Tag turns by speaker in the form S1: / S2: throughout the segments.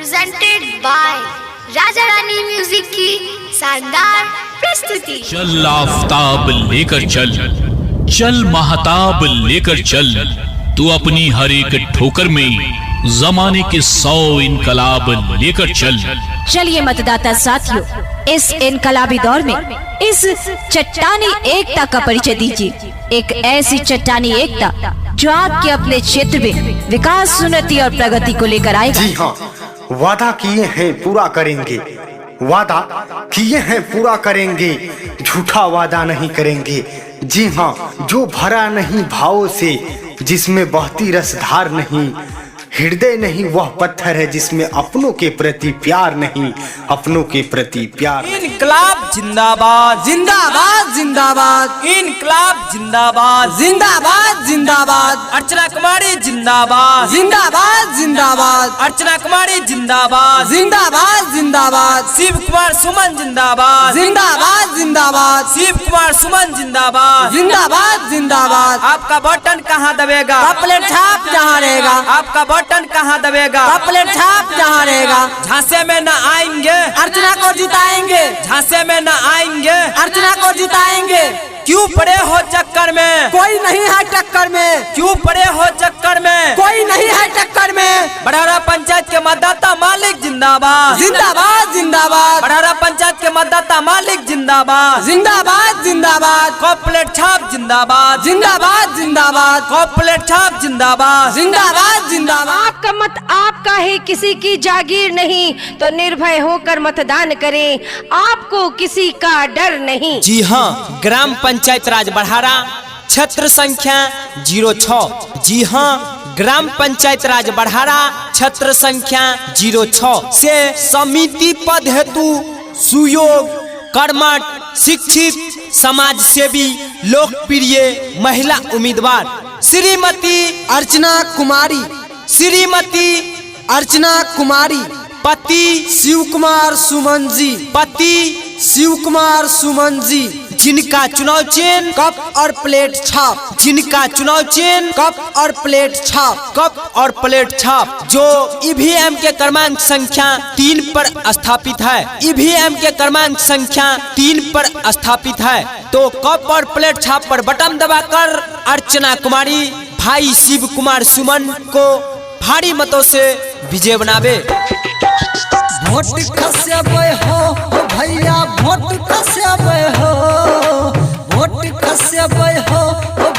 S1: Presented by Raja Rani music की शानदार प्रस्तुति।
S2: चल आफताब लेकर चल, चल महताब लेकर चल, तू अपनी हर एक ठोकर में जमाने के 100 इनकलाब लेकर चल।
S3: चलिए मतदाता साथियों, इस इनकलाबी दौर में इस चट्टानी एकता का परिचय दीजिए। एक ऐसी चट्टानी एकता जो आपके अपने क्षेत्र में विकास, उन्नति और प्रगति को लेकर आएगा।
S4: जी हाँ, वादा किए हैं पूरा करेंगे, वादा किए हैं पूरा करेंगे, झूठा वादा नहीं करेंगे। जी हाँ, जो भरा नहीं भाव से, जिसमें बहती रसधार नहीं, हृदय नहीं वह पत्थर है जिसमें अपनों के प्रति प्यार नहीं, अपनों के प्रति प्यार नहीं।
S5: इनकलाब जिंदाबाद,
S6: जिंदाबाद जिंदाबाद,
S5: इनकलाब जिंदाबाद,
S6: जिंदाबाद जिंदाबाद,
S5: अर्चना कुमारी जिंदाबाद,
S6: जिंदाबाद जिंदाबाद,
S5: अर्चना कुमारी जिंदाबाद,
S6: जिंदाबाद जिंदाबाद,
S5: शिव कुमार सुमन जिंदाबाद,
S6: जिंदाबाद जिंदाबाद,
S5: शिव कुमार सुमन जिंदाबाद,
S6: जिंदाबाद जिंदाबाद।
S5: आपका बटन कहाँ दबेगा?
S6: कपलेट छाप जहाँ रहेगा,
S5: आपका बटन कहाँ दबेगा?
S6: कपलेट छाप जहाँ रहेगा।
S5: झांसे में न आएंगे,
S6: अर्चना को जिताएंगे,
S5: झांसे में न आएंगे,
S6: अर्चना को जिताएंगे।
S5: क्यों पड़े हो चक्कर में?
S6: कोई नहीं है टक्कर में,
S5: क्यों पड़े हो चक्कर में?
S6: कोई नहीं है टक्कर में।
S5: बड़ारा पंचायत के मतदाता मालिक जिंदाबाद,
S6: जिंदाबाद जिंदाबाद,
S5: बड़ारा पंचायत के मतदाता मालिक जिंदाबाद,
S6: जिंदाबाद जिंदाबाद,
S5: कॉपलेट छाप जिंदाबाद,
S6: जिंदाबाद जिंदाबाद,
S5: कॉपलेट छाप जिंदाबाद,
S6: जिंदाबाद जिंदाबाद।
S3: आपका मत आपका है, किसी की जागीर नहीं, तो निर्भय होकर मतदान करें, आपको किसी का डर नहीं।
S5: जी हाँ, ग्राम पंचायत राज बढ़ारा, क्षेत्र संख्या 06। जी हाँ, ग्राम पंचायत राज बढ़ारा, क्षेत्र संख्या 06 से समिति पद हेतु सुयोग, कर्मठ, शिक्षित, समाज सेवी, लोकप्रिय महिला उम्मीदवार श्रीमती
S6: अर्चना कुमारी,
S5: श्रीमती
S6: अर्चना कुमारी,
S5: पति
S6: शिव कुमार सुमन जी,
S5: पति
S6: शिव कुमार सुमन जी,
S5: जिनका चुनाव चिन्ह
S6: कप और प्लेट छाप,
S5: जिनका चुनाव चिन्ह
S6: कप और प्लेट छाप,
S5: कप और प्लेट छाप, जो ईवीएम के क्रमांक संख्या 3 पर स्थापित है, ईवीएम के क्रमांक संख्या 3 पर स्थापित है। तो कप और प्लेट छाप पर बटन दबाकर अर्चना कुमारी भाई शिव कुमार सुमन को भारी मतों से विजय बनावे।
S6: वोट खसेबै हो भैया, वोट खसेबै हो, वोट खसेबै हो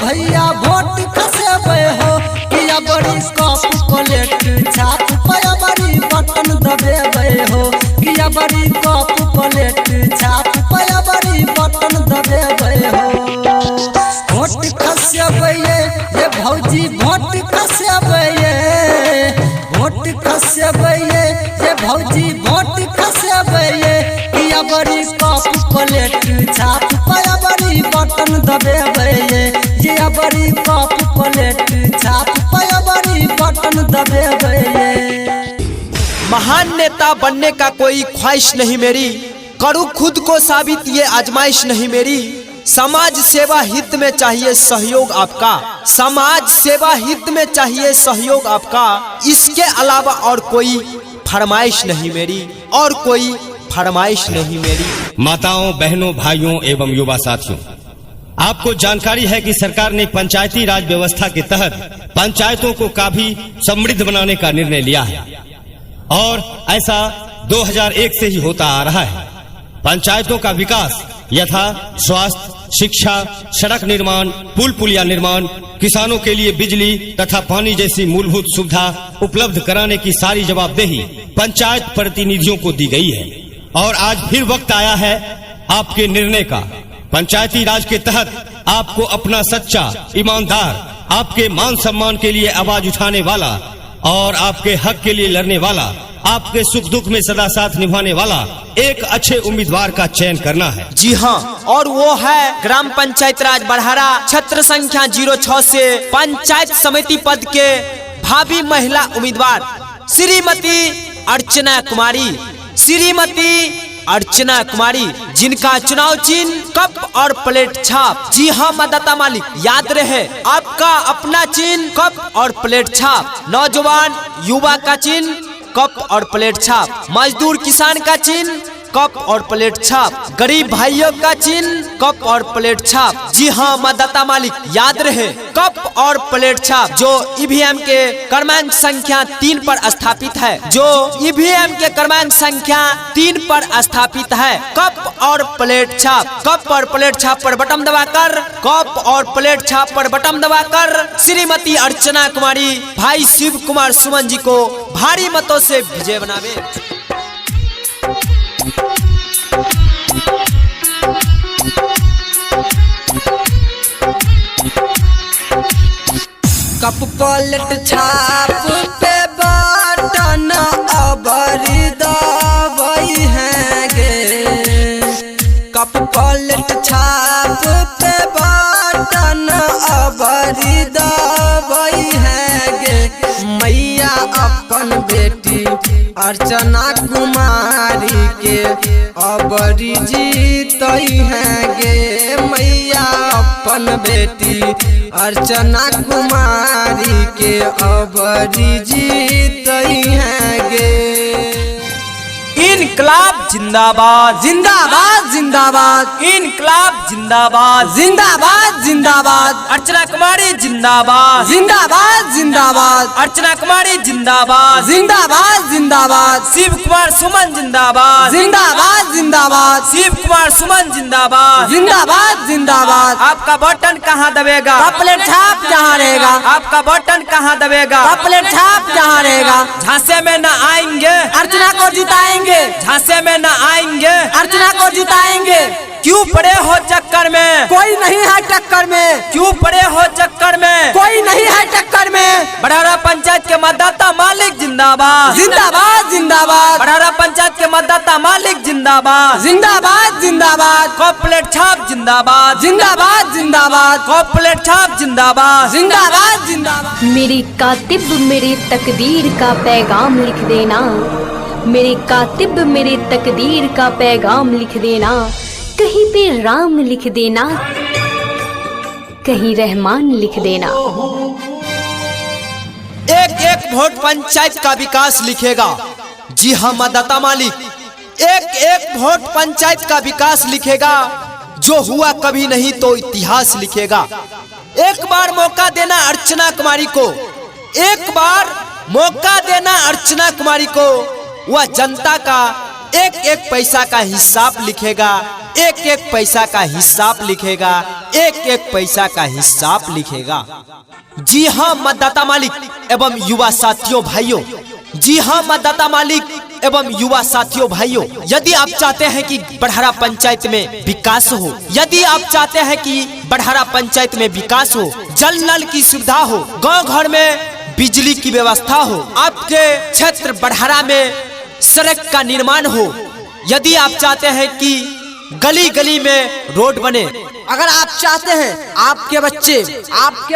S6: भैया, वोट खसेबै हो। किया बड़ी कप प्लेट छाप पया बड़ी बटन दबेबै हो, किया बड़ी कप प्लेट छाप पया बड़ी बटन दबेबै हो। वोट खसेबै ये भौजी, वोट खसेबै ये, वोट खसेबै ये भौजी, वोट खसेबै ये। किया बड़ी कप प्लेट छाप पया बड़ी बटन दबेबै ये, ये बड़ी कप प्लेट छाप पया बड़ी बटन दबेबै ये।
S5: महान नेता बनने का कोई ख्वाहिश नहीं मेरी, करूँ खुद को साबित ये आजमाइश नहीं मेरी। समाज सेवा हित में चाहिए सहयोग आपका, समाज सेवा हित में चाहिए सहयोग आपका, इसके अलावा और कोई फरमाइश नहीं मेरी, और कोई फरमाइश नहीं मेरी।
S7: माताओं, बहनों, भाइयों एवं युवा साथियों, आपको जानकारी है कि सरकार ने पंचायती राज व्यवस्था के तहत पंचायतों को काफी समृद्ध बनाने का निर्णय लिया है और ऐसा 2001 से ही होता आ रहा है। पंचायतों का विकास यथा स्वास्थ्य, शिक्षा, सड़क निर्माण, पुल पुलिया निर्माण, किसानों के लिए बिजली तथा पानी जैसी मूलभूत सुविधा उपलब्ध कराने की सारी जवाबदेही पंचायत प्रतिनिधियों को दी गई है। और आज फिर वक्त आया है आपके निर्णय का। पंचायती राज के तहत आपको अपना सच्चा, ईमानदार, आपके मान सम्मान के लिए आवाज उठाने वाला और आपके हक के लिए लड़ने वाला, आपके सुख दुख में सदा साथ निभाने वाला एक अच्छे उम्मीदवार का चयन करना है।
S5: जी हाँ, और वो है ग्राम पंचायत राज बढ़ारा, क्षेत्र संख्या 06 से पंचायत समिति पद के भावी महिला उम्मीदवार श्रीमती अर्चना कुमारी, श्रीमती अर्चना कुमारी, जिनका चुनाव चिन्ह कप और प्लेट छाप। जी हाँ मतदाता मालिक, याद रहे आपका अपना चिन्ह कप और प्लेट छाप, नौजवान युवा का चिन्ह कप और प्लेट छाप, मजदूर किसान का चिन्ह कप और प्लेट छाप, गरीब भाइयों का चिन्ह कप और प्लेट छाप। जी हाँ मतदाता मालिक, याद रहे कप और प्लेट छाप जो ईवीएम के क्रमांक संख्या 3 पर स्थापित है, जो ईवीएम के क्रमांक संख्या 3 पर स्थापित है। कप और प्लेट छाप, कप और प्लेट छाप पर बटन दबाकर, कप और प्लेट छाप पर बटन दबाकर श्रीमती अर्चना कुमारी भाई शिव कुमार सुमन जी को भारी मतों से विजय बनावे।
S6: कप पलट छाप पे बटन अबरी दबई है गे, कप पलट छाप पे बटन अबरी दबई है गे। मैया अपन बेटी अर्चना कुमारी के अबरी जीतई है गे, मैया अपन बेटी अर्चना कुमारी के अबरी जीतई है गे।
S5: इनकलाब जिंदाबाद,
S6: जिंदाबाद जिंदाबाद,
S5: इनकलाब जिंदाबाद,
S6: जिंदाबाद जिंदाबाद,
S5: अर्चना कुमारी जिंदाबाद,
S6: जिंदाबाद जिंदाबाद,
S5: अर्चना कुमारी जिंदाबाद,
S6: जिंदाबाद जिंदाबाद,
S5: शिव कुमार सुमन जिंदाबाद,
S6: जिंदाबाद जिंदाबाद,
S5: शिव कुमार सुमन जिंदाबाद,
S6: जिंदाबाद जिंदाबाद।
S5: आपका बटन कहाँ दबेगा?
S6: कपलेट छाप जहाँ रहेगा,
S5: आपका बटन कहाँ दबेगा?
S6: कपलेट छाप जहाँ रहेगा।
S5: झांसे में न आएंगे,
S6: अर्चना को जिताएंगे,
S5: झांसे में न आएंगे,
S6: अर्चना को जिताएंगे।
S5: क्यों पड़े हो चक्कर में?
S6: कोई नहीं है टक्कर में,
S5: क्यों पड़े हो चक्कर में?
S6: कोई नहीं है टक्कर में।
S5: बड़हरा पंचायत के मतदाता मालिक जिंदाबाद,
S6: जिंदाबाद जिंदाबाद,
S5: बड़हरा पंचायत के मतदाता मालिक जिंदाबाद,
S6: जिंदाबाद जिंदाबाद,
S5: कप प्लेट छाप जिंदाबाद,
S6: जिंदाबाद जिंदाबाद,
S5: कप प्लेट छाप जिंदाबाद,
S6: जिंदाबाद जिंदाबाद।
S8: मेरी कातिब मेरी तकदीर का पैगाम लिख देना, मेरे कातिब मेरे तकदीर का पैगाम लिख देना, कहीं पे राम लिख देना, कहीं रहमान लिख देना।
S5: एक एक वोट पंचायत का विकास लिखेगा। जी हाँ मतदाता मालिक, एक एक वोट पंचायत का विकास लिखेगा, जो हुआ कभी नहीं तो इतिहास लिखेगा। एक बार मौका देना अर्चना कुमारी को, एक बार मौका देना अर्चना कुमारी को, वह जनता का एक एक पैसा का हिसाब लिखेगा, एक एक पैसा का हिसाब लिखेगा, एक एक पैसा का हिसाब लिखेगा। जी हाँ मतदाता मालिक एवं युवा साथियों भाइयों, जी हाँ मतदाता मालिक एवं युवा साथियों भाइयों, यदि आप चाहते हैं कि बड़हरा पंचायत में विकास हो, यदि आप चाहते हैं कि बड़हरा पंचायत में विकास हो, जल नल की सुविधा हो, गांव घर में बिजली की व्यवस्था हो, आपके क्षेत्र बड़हरा में सड़क का निर्माण हो, यदि आप चाहते हैं कि गली गली में रोड बने,
S6: अगर आप चाहते हैं आपके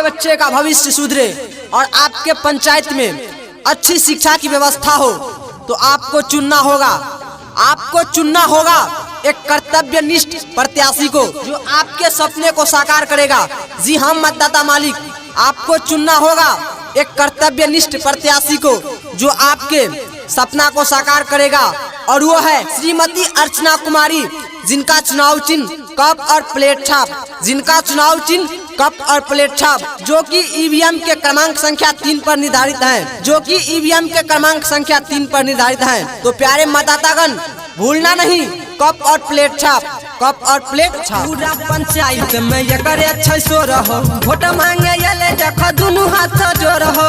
S6: बच्चे का भविष्य सुधरे और आपके पंचायत में अच्छी शिक्षा की व्यवस्था हो, तो आपको चुनना होगा, आपको चुनना होगा एक कर्तव्यनिष्ठ प्रत्याशी को जो आपके सपने को साकार करेगा। जी हाँ मतदाता मालिक, आपको चुनना होगा एक कर्तव्यनिष्ठ प्रत्याशी को जो आपके सपना को साकार करेगा, और वो है श्रीमती अर्चना कुमारी, जिनका चुनाव चिन्ह कप और प्लेट छाप, जिनका चुनाव चिन्ह कप और प्लेट छाप, जो कि ईवीएम के क्रमांक संख्या 3 पर निर्धारित है, जो कि ईवीएम के क्रमांक संख्या 3 पर निर्धारित है। तो प्यारे मतदातागण, भूलना नहीं, कप और प्लेट छाप, कप और प्लेट छाप। पूरा पंचायत में एकरे अच्छा सो रहो, वोट मांगे ये देख दुनू हाथ जोड़ हो।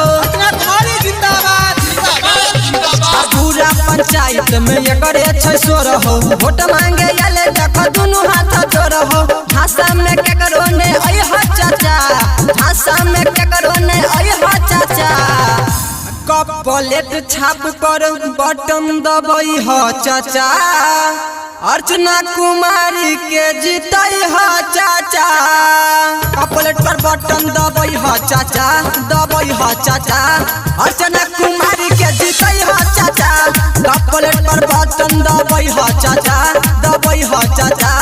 S6: पूरा पंचायत में एकरे अच्छा सो रहो, वोट मांगे ये देख दुनू हाथ जोड़ हो। भाषा में केकरो ने अई हो चाचा, भाषा में केकरो ने अई हो चाचा। कप प्लेट छाप पर बटन दबई हो चाचा, अर्चना कुमारी के जीतई हो चाचा। कप प्लेट पर बटन दबई हो चाचा, दबई हो चाचा, अर्चना कुमारी के जीतई हो चाचा। कप प्लेट पर बटन दबई हो चाचा, दबई हो चाचा,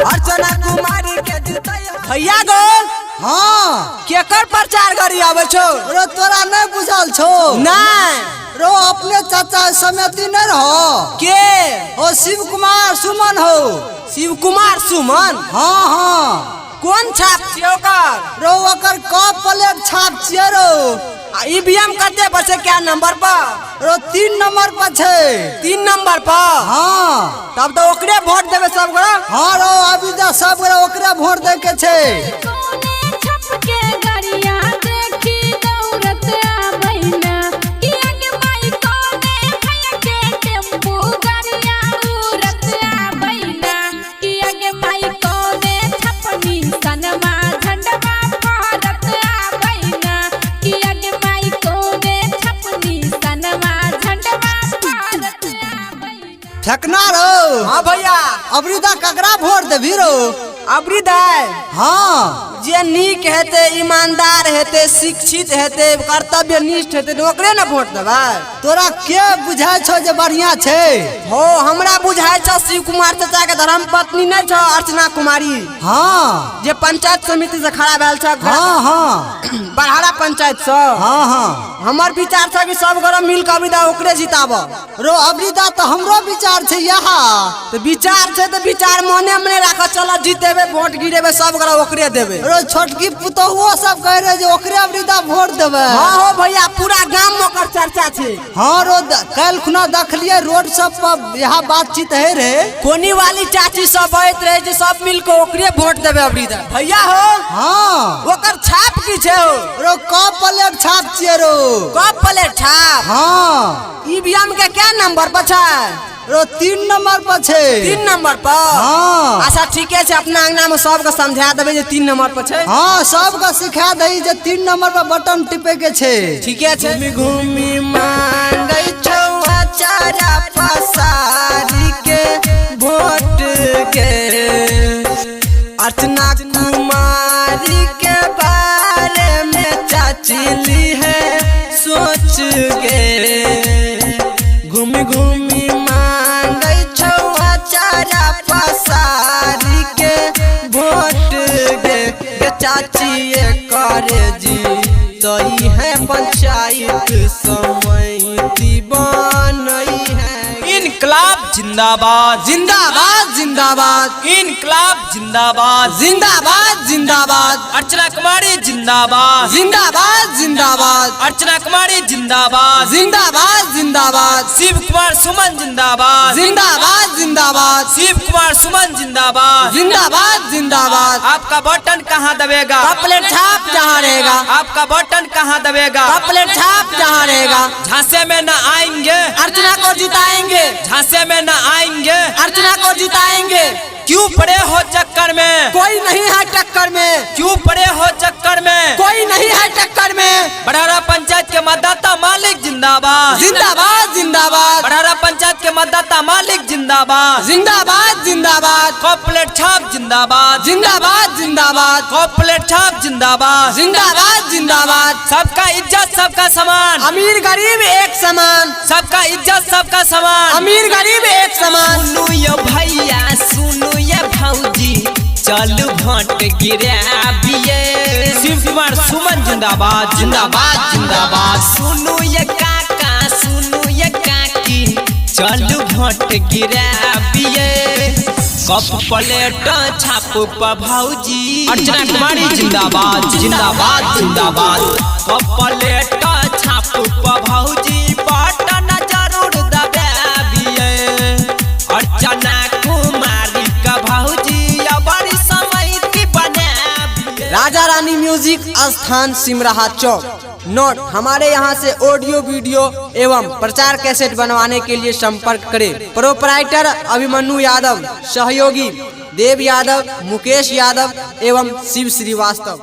S6: अर्चना कुमारी के जीतई। भैया गो, हाँ के
S5: केकर प्रचार गाड़ी आबै छौ?
S6: रो तोरा नहीं बुझल छौ?
S5: नहीं।
S6: रो अपने चाचा समिति नहीं रहो
S5: के?
S6: ओ शिव कुमार सुमन हो।
S5: शिव कुमार सुमन?
S6: हाँ हाँ।
S5: कोन छाप छियै ओकर?
S6: रो ओकर क प्लेट छाप छियै रो।
S5: आ ईवीएम कते पर छै, क्या नंबर पर?
S6: रो 3 नंबर पर छै।
S5: 3 नंबर पर?
S6: हाँ।
S5: तब तो ओकरे वोट देबै सब गोरा।
S6: हाँ रो अभी जा सब गोरा ओकरे वोट दे के छै। ठकना रो।
S5: हाँ भैया।
S6: अबरीदा ककरा वोट देबी रो?
S5: अबरीदा?
S6: हाँ।
S5: जे नीक हेतै, ईमानदार हेतै, शिक्षित हेतै, कर्तव्यनिष्ठ हेतै, ओकरे ने वोट देबै।
S6: तोरा के बुझाइ छौ जे बढ़िया छै?
S5: हो हमरा बुझाइ छौ शिव कुमार चाचा के धर्म पत्नी नहीं छौ अर्चना कुमारी।
S6: हाँ।
S5: जे पंचायत समिति से खड़ा भेल छौ।
S6: हाँ हाँ।
S5: बड़हारा पंचायत से।
S6: हाँ हाँ।
S5: हमर विचार छौ कि सब गोरा मिल के अबरीदा ओकरे जिताब।
S6: रो अबरीदा तो हमरो विचार छै यहाँ।
S5: तो विचार छै तो विचार मने मने राख, चल जीतेबे वोट गिरेबे सब गोरा ओकरे देबे।
S6: रो छोटकी पुतोहुओ सब कह रहे जे ओकरे अबरीदा वोट देबै।
S5: हाँ हो भैया, पूरा गाम में ओकर चर्चा छै।
S6: हाँ रो काल्हि खुना देखलियै रोड सब पर यहाँ बातचीत है रे।
S5: कोनी वाली चाची सब बहैत रहे जे सब मिल के ओकरे वोट देबै अबरीदा। भैया हो।
S6: हाँ।
S5: ओकर छाप की छै हो?
S6: रो क प्लेट छाप छियै रो।
S5: क प्लेट छाप?
S6: हाँ।
S5: ईवीएम के क्या नंबर पर छै?
S6: रो 3 नंबर पर छै।
S5: 3 नंबर पर?
S6: हाँ।
S5: अच्छा ठीके छै, अपना अंगना में सबके समझा देबै जे 3 नंबर पर छै।
S6: हाँ सबके सिखा दही जे 3 नंबर पर बटन टिपे के छै।
S5: ठीके छै। घूमी घूमी मांगै छौ अचारा पसारी के वोट के, अर्चना कुमारी के बारे में चाची ली है सोच के। घूमी घूमी मांगै छौ अचारा पसारी के वोट गे, गे चाची ये करे जी तो है पंचायत समिति बनई है।
S9: इनकलाब जिंदाबाद
S5: जिंदाबाद जिंदाबाद।
S9: इनकलाब जिंदाबाद
S5: जिंदाबाद जिंदाबाद।
S9: अर्चना कुमारी जिंदाबाद
S5: जिंदाबाद जिंदाबाद।
S9: अर्चना कुमारी जिंदाबाद
S5: जिंदाबाद जिंदाबाद।
S9: शिव कुमार सुमन जिंदाबाद
S5: जिंदाबाद जिंदाबाद।
S9: शिव कुमार सुमन जिंदाबाद
S5: जिंदाबाद जिंदाबाद।
S9: आपका बटन कहाँ दबेगा?
S5: प्लेट छाप जहाँ रहेगा।
S9: आपका बटन कहाँ दबेगा?
S5: प्लेट छाप जहाँ रहेगा।
S9: झांसे में न आएंगे,
S5: अर्चना को जिताएंगे।
S9: झांसे में न आएंगे,
S5: अर्चना को जिताएंगे।
S9: क्यों पड़े हो चक्कर में?
S5: कोई नहीं है टक्कर में।
S9: क्यों पड़े हो चक्कर में?
S5: कोई नहीं है टक्कर में।
S9: बड़हारा पंचायत के मतदाता मालिक जिंदाबाद
S5: जिंदाबाद जिंदाबाद।
S9: बड़हारा पंचायत के मतदाता मालिक जिंदाबाद
S5: जिंदाबाद जिंदाबाद।
S9: कॉपलेट छाप जिंदाबाद
S5: जिंदाबाद जिंदाबाद।
S9: कॉपलेट छाप जिंदाबाद
S5: जिंदाबाद जिंदाबाद।
S9: सबका इज्जत सबका समान,
S5: अमीर गरीब एक समान।
S9: सबका इज्जत सबका समान,
S5: अमीर गरीब एक समान।
S9: सुनो ये भैया सुनो ये भौजी, चल भोट गिराबिए। शिव कुमार सुमन जिंदाबाद जिंदाबाद जिंदाबाद। सुनो ये काका सुनो ये काकी, चल भोट गिराबिए। कप प्लेट छाप पर भौजी। अर्चना कुमारी जिंदाबाद जिंदाबाद जिंदाबाद। कप प्लेट छाप पर भौजी, बटन जरूर दबाबिए। अर्चना कुमारी का भौजी अबर समिति बनाबिए।
S5: राजा रानी म्यूजिक स्थान सिमराहा चौक। नोट, हमारे यहाँ से ऑडियो वीडियो एवं प्रचार कैसेट बनवाने के लिए संपर्क करें। प्रोपराइटर अभिमन्यु यादव, सहयोगी देव यादव, मुकेश यादव एवं शिव श्रीवास्तव।